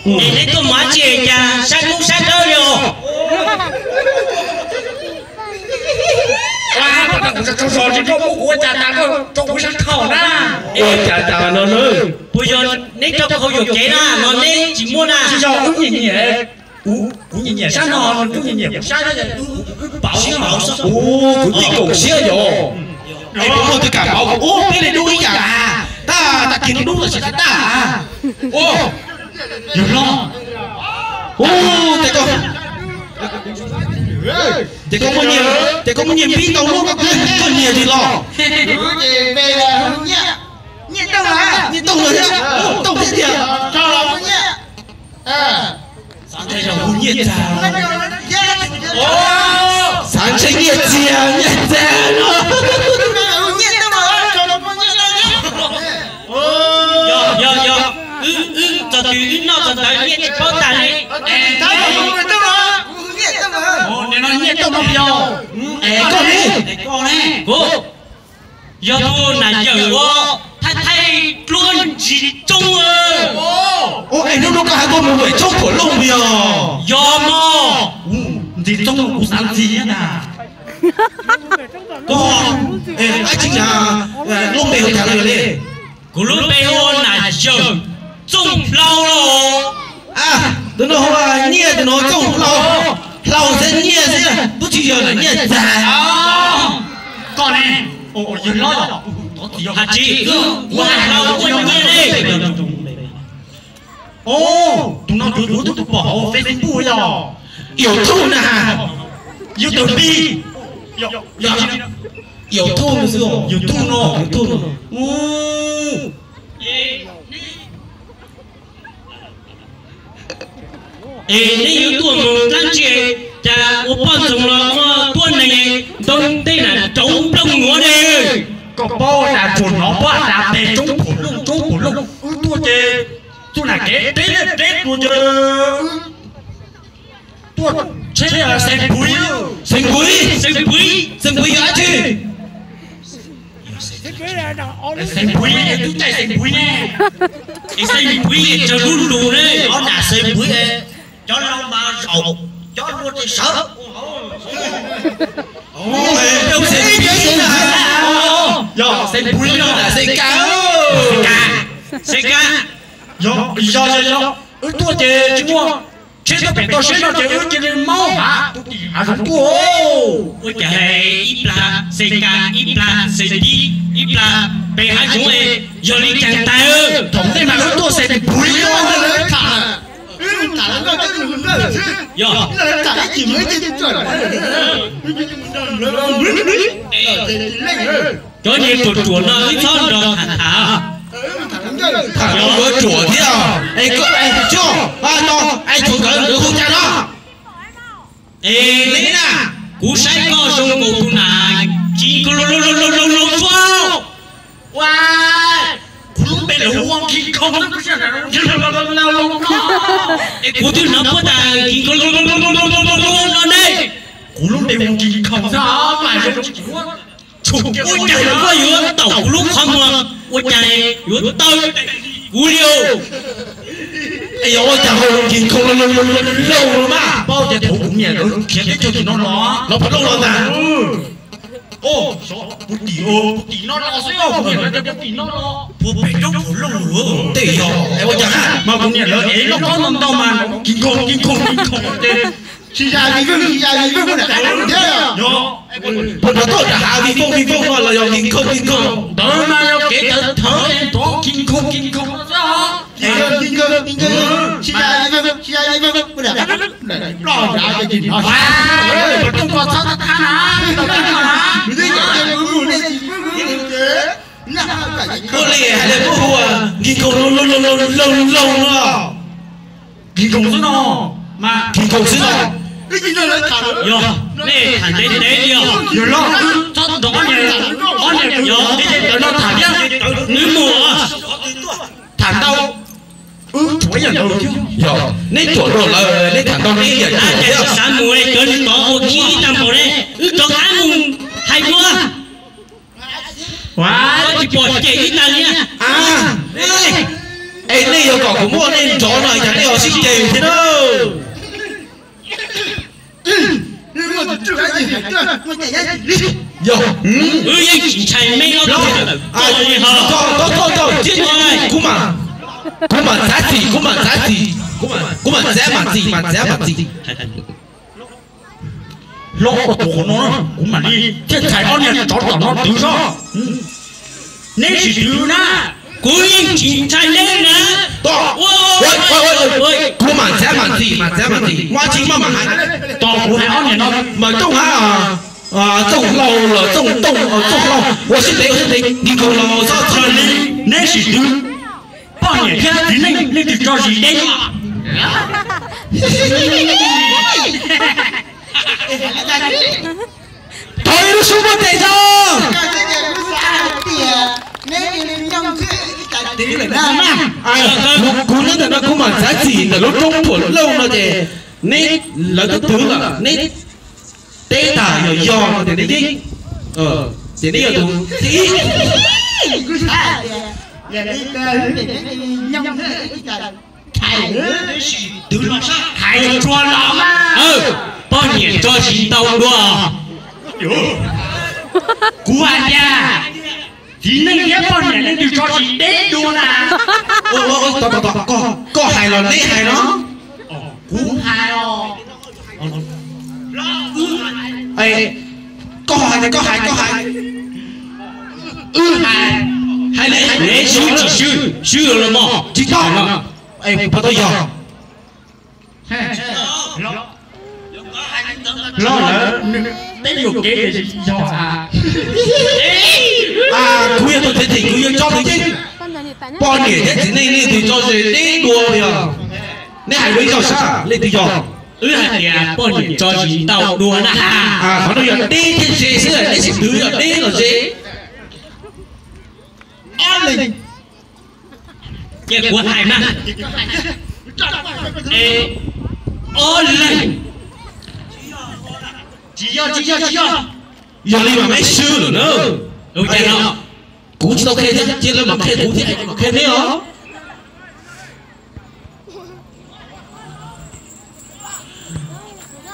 Es neb tuaj mus dab tsi cas saib koob saib dawb li os? Kuv tsis tau zos tsis tau muaj kuv ua cas tas koj rau kuv sab khau na. Ua cas tas no na? Puas yog neb rau khau yuam kev na los neb tsis muaj na? Tsis yog, wb nyiam nyiam, kuv nyiam nyiam sab no, nws kuj nyiam nyiam kuv sab, wb pauv xwb. Ua kwv tij koom siab yog. Es puas muaj twg kam pauv? Ua peb li dub ib yam na. Tab tag kis no dub los tsis tab tab. Ua yog no. Ua ces koj, ces koj muaj nyiaj, ces koj muaj nyiaj npib ntau lub koj, koj nyiag li los. Nyiaj tooj lawm thiab, tooj thiab tiag. Xav ntshe yog hu nyiaj txiag. Xav ntshe nyiaj txiag, nyiaj txiag no. Yog, yog, yog. Wb, wb txog twg wb noj txog ntawd, nyiaj tsis paub tag li. Nim no nyiaj tooj no yog. Es koj ne? Kuv yog tus nam yawm uas thaij thaij duab ntsis tsoob. Es hnub no koj hais koj mus Vem Tshoob Phuam Looj yog? Yog mog. Ntsis tsoob kuv xav ntxiv na. Koj, ab tsi na, lub npe hu cas li? Kuv lub npe hu ua Nam Yawm Txooj Hlau los. Tus no hu ua Nyiaj, tus no Txooj Hlau. Hlau xwb, nyiaj xwb, twb tsis yog nyiaj txiag. Koj ne? Yawg hlob, hais tsis, kuv hais hlau ua nyiaj ne. Tus no kuv twb pom hauv Facebook yog. YouTube na. YouTube, YouTube no, YouTube no. Es neb yuav tuaj mus dab tsi, cas ua poj ntxoog los muaj tuab neeg ntoo tej na rauv nplooj nuav ne? Koj paub tas tsuas hnov pab tas pes Tshoob Phuam Looj, Tshoob Phuam Looj, wb tuaj ces tuaj nam kev deb deb tuaj ces tuaj tsheb Xeem Npuiv. Xeem Npuiv, Xeem Npuiv, Xeem Npuiv yog dab tsi? Xeem Npuiv, twb caij Xeem Npuiv ne. Es Xeem Npuiv tsawg lub lus ne? Cov nam Xeem Npuiv, cov laus mas zaum, cov hluas ces sawv. Yog Xeem Npuiv no, Xeem Kas, Xeem Kas. Yog, yog, yog, wb tuaj ces tsis muaj tsheb tuaj pem toj siab no ces wb cia li maub hav, hav zoov tuaj. Ua cas ib plag Xeem Kas, ib plag Xeem Npuiv, ib plag pem hav zoov, yog li cas tais? Thaum ntej mas wb tuaj Xeem Npuiv, yog, cov niag ruam ruam no wb txhob nrog tham tham. Tham no yuav ruam thiab. Es koj, es tsuag, no, es tsuag nkawd hu cas no? Es neb na, kuv saib koj zoo nkaus tus nam King Kong Loo Loo Loo Loo Loo Loo Loo Loo Loo Loo. Ua, kuv lub npe lawv hu ua King Kong, es kuv twb hnov puab tas King Kong Loo Loo Loo Loo Loo Loo Loo Loo no ne. Kuv lub npe hu King Kong xwb, mas zoo tsis muab tshum kiag. Ua cas koj yuav tau kuv lub qhov muag, ua cas yuav tau kuv li os? Es yog ua cas hu King Kong Loo Loo Loo Loo Loo mas? Paub tias thaum kuv niam lawv khiav teb chaws tim no los, los Phuam Looj los ntag. Puag tim, puag tim no los xwb, puag tim no los, puag pem roob Phuam Looj los. Tej yog, es ua cas mas kuv niam lawv ev lub khob ntau ntau mas King Kong, King Kong, King Kong ces tsis yog Vij Voog, tsis yog Vij Voog thiab. Puag nrad tuaj rau hav Vij Voog, Vij Voog no los yog King Kong, King Kong. Ntawd mas yog kev tawv thawv es ntov King Kong, King Kong xwb os. King Kong, King Kong, King Kong, tsis yog Vij Voog, tsis yog Vij Voog. Ploj nrad ces no, tub koj txhob thab na, tub koj na. Ua li hais tias puab hu ua King Kong Loo Loo Loo Loo Loo no. King Kong xwb no, mas King Kong xwb no. Yog, nej tham ntev ntev li os. Yog los wb txhob nrog ob niag, ob niag yog tej ntawd no tham thiab, wb mus os. Tham ntau, wb ruam ib yam nkaus thiab. Yog, neb ruam nkaus lawm, neb tham ntau neb ib yam ruam thiab. Xav mus, cov tod ua khib ib tag npaum ne, wb rov qab mus hais dua. Koj tsis pom cem ib tag li. Es nej yuav kom kuv muab nej nrov no cas nej ho sib ceg thiab na? Yog, wb yeej tsis ntshai meb ob tug lawm. Koj, koj, koj, kuv mam, kuv mam txav txim, kuv mam txav txim, kuv mam txav mam txim, mam txav mam txim. Hlob, ua tus qhov no kuv mam li thiaj txhais ob niag tsov tom no twv zog. Neb sim twv na. Kuv yeej tsis ntshai neb na. Kuv mam txav mam txim, mam txav mam txim, muaj tsi maj mam hais. Tos kuv hais ob niag no. Mas Tooj Hab, Txooj Hlau los Txooj Tooj, Txooj Hlau, ua siab ntev, ua siab ntev, nim kaus los txhob txhawj li. Neb sim twv, poj niam thiab txiv neej leej twg tso zis deb? Thov ib lub suab muaj tes tso. Kuv nyob ntawm no kuv mam txav txim ntawm lub roob Phuam Lauj no ces neb, lawv twb twv lawm, neb teb tas yog yog no ces neb yeej, ces neb yog tus thib ib. Hais tsuas los mas, poj niam tso zis ntau dua. Kuv hais tias txiv neej thiab poj niam leej twg tso zis deb dua na. Koj hais los neb hais no? Kuv hais os. Koj hais, koj hais, koj hais. Wb hais, hais li, neb swb tsis swb, swb los mog, tsis tau. Pov tau yog. Los lawm, peb yuam kev yog. Kuv yog tus txiav txim, kuv yuav tso tus yeej. Poj niam thiab txiv neej leej twg tso zis deb dua yog? Neb hais dua ib zaug sab leej twg yog? Wb hais tias poj niam tso zis ntau dua na. Qhov no yog deb thiab ze xwb, neb sim twv yog deb los ze. Ces kuv hais na, ob leeg. Tsis yog, tsis yog, tsis yog. Yog li mas meb swb lawm na. Kuv tsis tau qhia thiab, cia lawv mam qhia kuv thiab es kuv mam qhia neb os.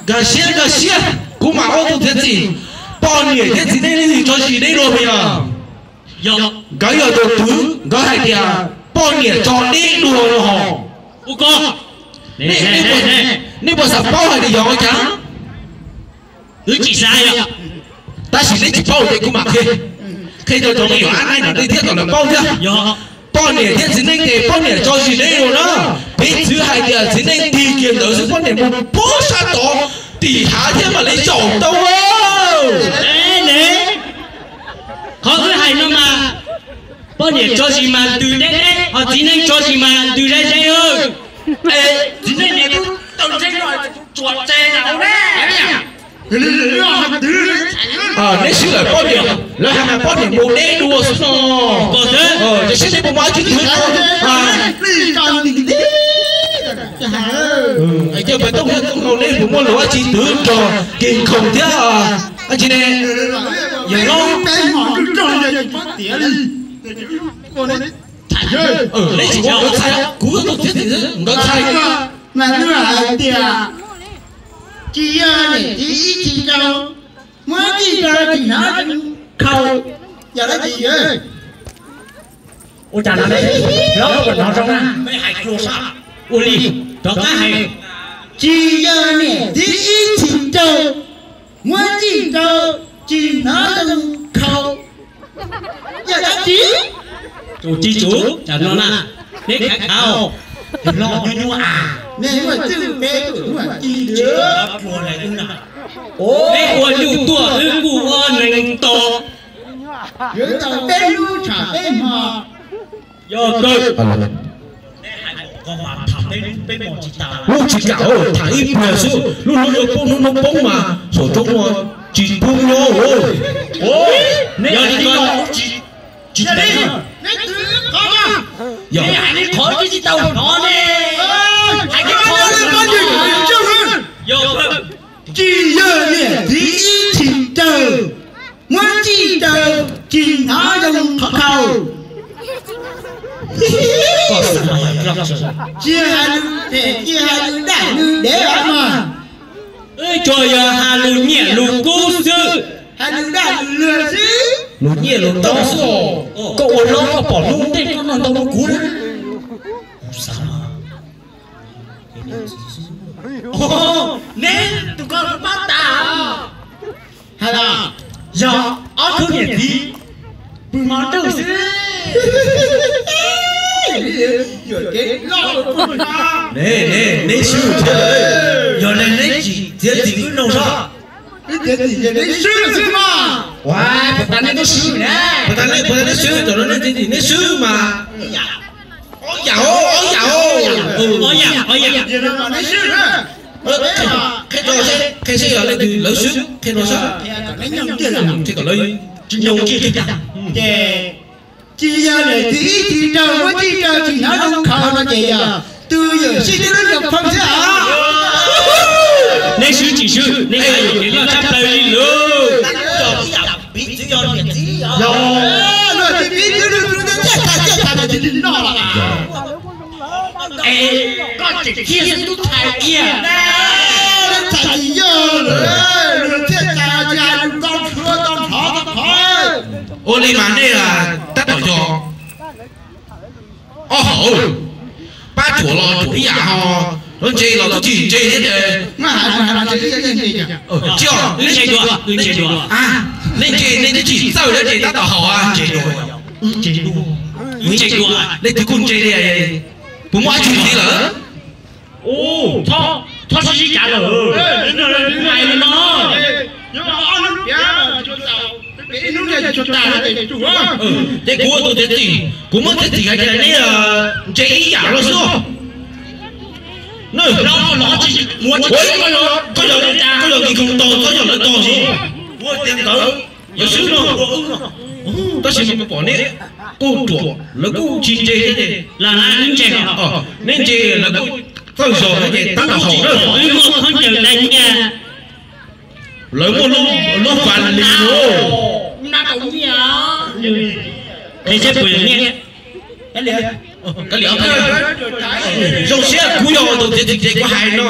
Nkag siab, nkag siab, kuv mam ua tus txiav txim. Poj niam thiab txiv neej leej twg tso zis deb dua puas yog? Nkawd yog tus twv, nkawd hais tias poj niam tso deb dua no hos. Nej puas xav paub hais tias yog ua cas? Wb tsis xav yog. Tab sis neb tsis paub ces kuv mam qhia, qhia rau cov me nyuam ab naib no thiab kom lawv paub thiab. Poj niam thiab txiv neej ces poj niam tso zis deb dua na. Piv txwv hais tias txiv neej tig kiag ntawd xwb poj niam mus puag sab tod tim hav thiab mam li zaum tau. Ne, qhov wb hais no mas poj niam tso zis mas ntws deb deb, ho txiv neej tso zis mas ntws ze ze. Txiv neej niam tub tau ntse no tsuas tse na. Neb swb lawm poj niam, lawv hais mas poj niam mus deb dua xwb no. Ces seb neb puas muaj ib tug twv. Cia pes tooj thiab tooj hlau neb puas muaj lus dab tsi twv nrog kis khoom thiab dab tsi ne? Yog no, neb tsis ua nkawd txhais, kuv ua tus txiav txim nkawd txhais. Mas nws hais tias tsis yog niam txiv ib txhis nraug, muab txij rau tsis hnov zoo khau, yog dab tsi? Ua cas no ne? Hlob, koj puas hnov zoo na? Ua li, rov qab hais. Tsis yog niam txiv ib txhis nraug, muab txij rau tsis hnov zoo khau, yog dab tsi? Tus tsis tsum, cas no na, neb khav khav, hlob nyuaj nyuaj a. Nej muaj txuj peb tuaj muaj ci. Neb ua nyuj tuaj wb kuj ua nees tos. Yuav tau peb lub tsham peb hmo. Yog kawg. Lub tsis kam tham ib pliag xwb, lub hnub yuav poob hnub hnub poob mas saum roob no tsis poob nyob. Yog li ko, tsis tev. Yog hais li qhov tsis tau hnov ne. Hais li qhov, yog, tsis yog niam txiv ib txhis nraug, muab txij rau tsis hnov zoo khov khau. Koj xav Tsis hais lus phem, tsis hais lus dag lus dev os mas. Wb tsuas yog hais lus nyiam lus kub xwb. Hais lus dag lus luag xwb. Lus nyiam lus ntau xwb. Koj ua loj koj pom lub ntees koj noj ntau rau kuv na. Kuv xav mas. Neb tus koj pab tas. Hais los, yog ob khub niam txiv pw mov nrauj xwb. Neb, neb, neb swb thiab, yog li neb tsis txiav txim wb nug seb. Wb txiav txim ces neb swb xwb mas. Ua, puas tas neb twb swb na. Puas tas neb, puas tas neb swb, tam no neb txiav txim neb swb mas. Ob yam, ob yam, ob yam. Neb swb na. Qhia seb, qhia seb yog leej twg lawv swb, qhia no sab. Qhia kom lawv tsis nyob kiag. Ces tsis yog niam txiv ib txiv raug muab txij raug tsis hnov zoo khaus no ces yog tus yawm sij twb lub nyuag phoo xwb os. Neb swb tsis swb, neb yuam kev loj tshaj plaws li lawm. Yog, luag txiv pib twb lub hlwb thiaj txhais thiaj txhais mus tsis noj los. Es koj tseem thiaj xwb tub thais kiag. Tub thais tsis yog lawm, luag thiaj txhais tsis hais lus tau nrhuav tau nrhov tau qhov. Ua li mas nej tab tom yog ob hauv, pab ruam los ruam ib yam ho, lawv ntse los twb tsis ntse thiab ces. Tsis, nej ntse nej twb tsis txawj thiab ces tab tom haus ntse dua. Ntse dua, leej twg kuj ntse li, puas muaj dab tsi ntxiv lawm? Ub, txhob sib sib cav lawm. Hais li no, ces kuv ua tus txiav txim, kuv muab txiav txim hais tias neb ntse ib yam los xwb. Koj yog, koj yog kis khoom tog, koj yog lawv tog xwb. Ua tias ntawd lawv swb no, tab sis mas pom neb kuj ruam, lawv kuj tsis ntse thiab ces. Los na, neb ntse, neb ntse lawv kuj txawj zog thiab ces tab tom haus na. Wb muaj khaub ncaws daj nyiaj. Lawv muaj lub fas lis lawm. Qhia seb puas yog nyiaj. Zoo siab kuv yog tus txiav txim ces kuv hais no.